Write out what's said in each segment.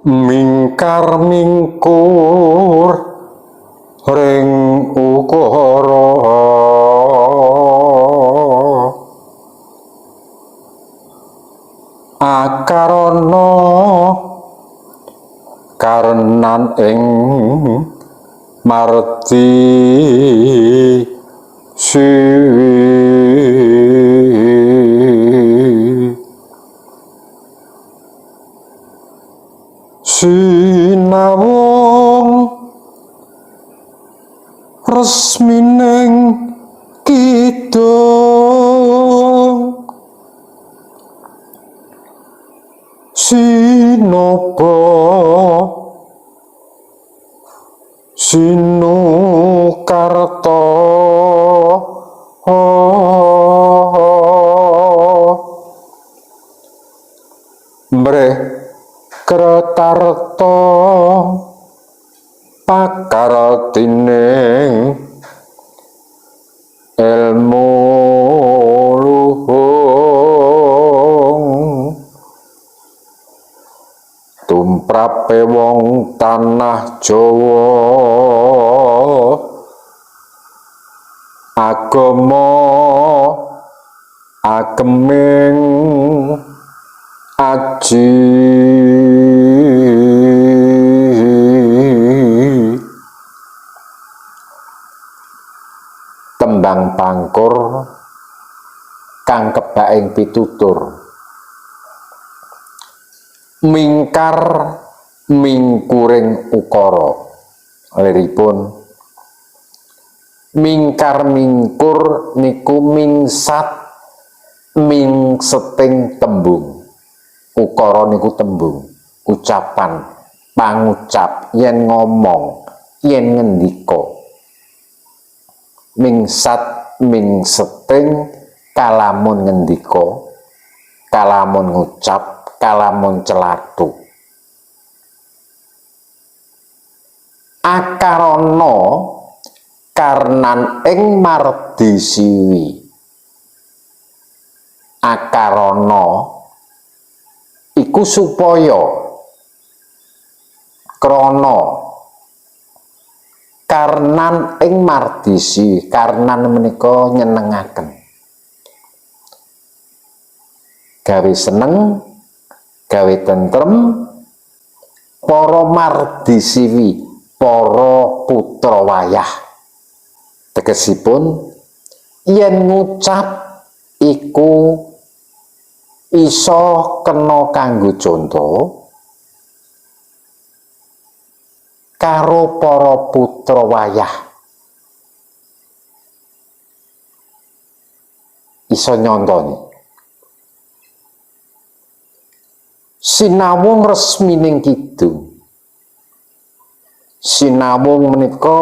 Mingkar mingkur ring ukara, akarana karenan ing mardi siwi. Sinawung resmining kidung, sinaba sinukarta, mrih kretarta pakartining ilmu luhung. Tumrape wong tanah Jawa, agama ageming aji. Tembang pangkur kang kebak ing pitutur, mingkar mingkuring ukara. Liripun mingkar mingkur niku mingsat mingseting tembung. Ukara niku tembung, ucapan, pangucap, yen ngomong, yen ngendika. Mingsat mingseting kalamun ngendika, kalamun ngucap, kalamun celathu. Akarana karnan ing mardi siwi. Akarana iku supaya krana karnan ing mardisi. Karnan menika nyenengaken, gawe seneng, gawe tentrem para mardisiwi, para putra wayah. Tegesipun yen ngucap iku iso kena kanggo conto karo para putra wayah, iso nyontoni. Sinawung resmining kidung. Sinawung menika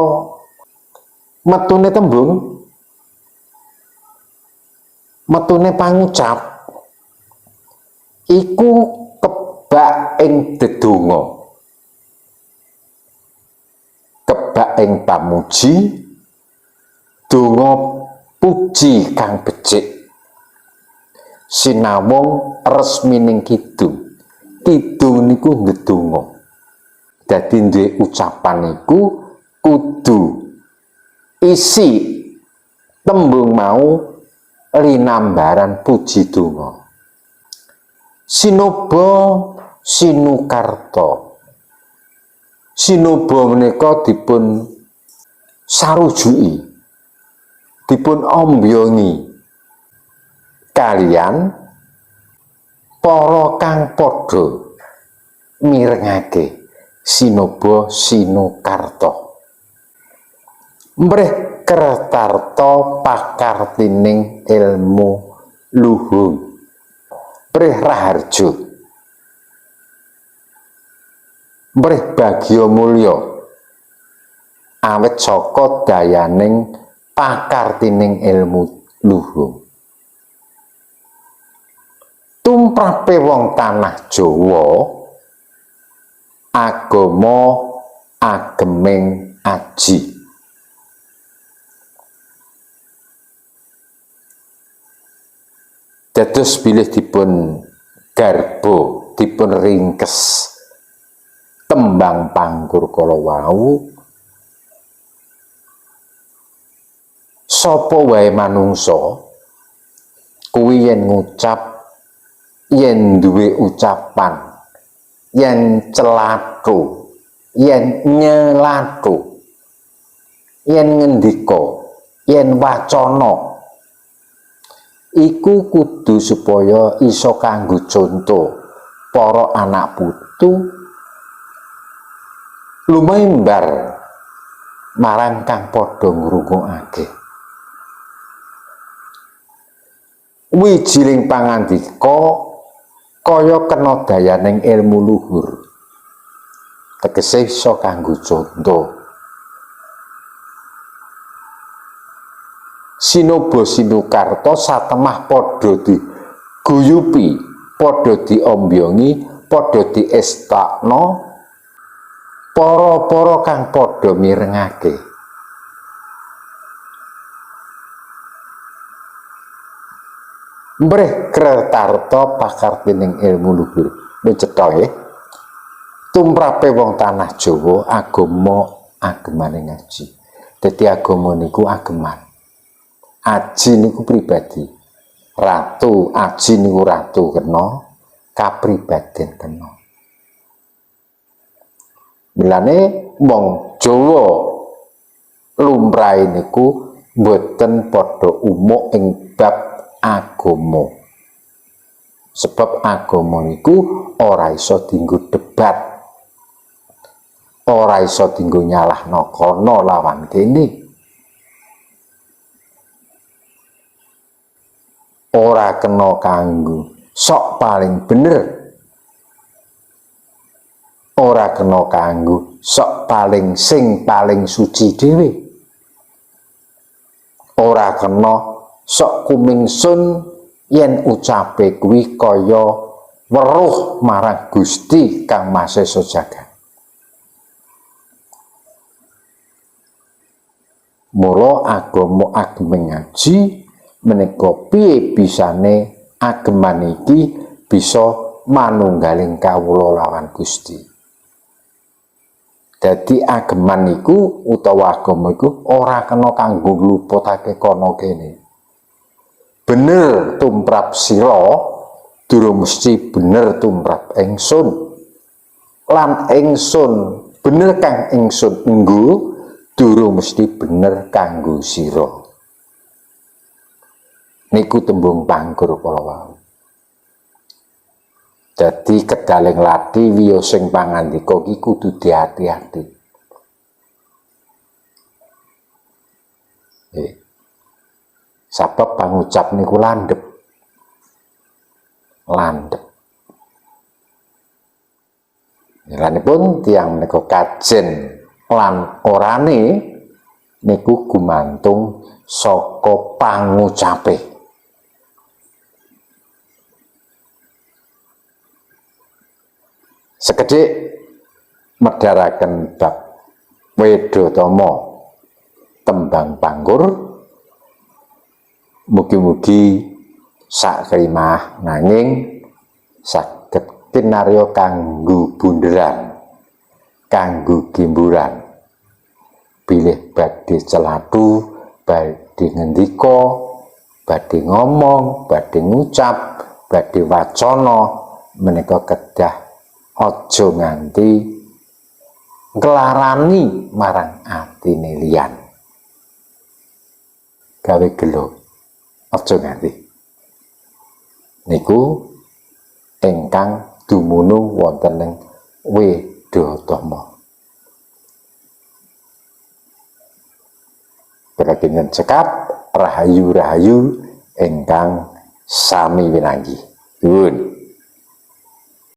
metune tembung, metune pangucap iku kebak ing dedonga, kebak ing pamuji, donga puji kang becik. Sinawung resmining kidung. Kidung niku ndedonga. Dadi duwe ucapan iku kudu isi tembung mau linambaran puji donga. Sinoba sinukarta. Sinoba menika dipun sarujuki, dipun ombyongi kalian para kang padha mirengake sinoba sinukarta. Mrih kretarta pakartining ilmu luhung. Mrih raharjo, mrih bagya mulya awit saka dayaning pakartining ilmu luhung. Tumrape wong tanah Jawa, agama ageming aji. Dados bilih dipun garba, dipun ringkes tembang pangkur kala wau, sapa wae manungsa kuwi yen ngucap, yen duwe ucapan, yen celathu, yen nyelathu, yen ngendika, yen wacana, iku kudu supaya iso kanggo conto para anak putu lumembar marang kang padha ngrungokake. Wijiling pangandika kaya kena dayaning ilmu luhur, tegese iso kanggo conto. Sinoba sinukarta satemah padha diguyupi, padha diombyongi, padha diestakna para-para kang padha mirengake. Mrih kretarta pakartining ilmu luhur. Cetha nggih. Tumrape wong tanah Jawa agama agemane ngaji. Dadi agama niku ageman. Aji niku pribadi. Ratu aji niku ratu kena, kapribaden kena. Milane wong Jawa lumrahe niku mboten padha umuk ing bab agama. Sebab agama niku ora iso dienggo debat, ora iso dienggo nyalahno kono lawan kene, ora kena kanggo sok paling bener, ora kena kanggo sok paling sing paling suci dhewe, ora kena sok kumingsun yen ucape kuwi kaya weruh marang Gusti Kang Masesa Jagat. Mula agama agem ngaji menika piye bisane ageman iki bisa manunggaling kawula lawan Gusti. Dadi ageman iku utawa agama iku ora kena kanggo ngluputake kono kene. Bener tumrap sira durung mesti bener tumrap ingsun, lan ingsun bener kang ingsun enggo durung mesti bener kanggo sira. Niku tembung pangkur kala wau. Dadi kedaling lati wiyosing pangandika iki kudu diati-ati. Sebab pangucap niku landhep. Landhep. Milanipun tiyang menika kajen lan orane niku gumantung saka pangucape. Sekedhik medharaken bab Wedhatama tembang pangkur. Mugi-mugi sakrimah nanging saged kinarya kanggo bunderan, kanggo gimburan. Bilih badhe celathu, badhe ngendika, badhe ngomong, badhe ngucap, badhe wacana menika kedah aja nganti nglarani marang atine liyan. Gawe gelo aja nganti. Niku ingkang dumunung wonten ing Wedhatama. Kula cekap rahayu-rahayu ingkang sami winanggi. Nuwun.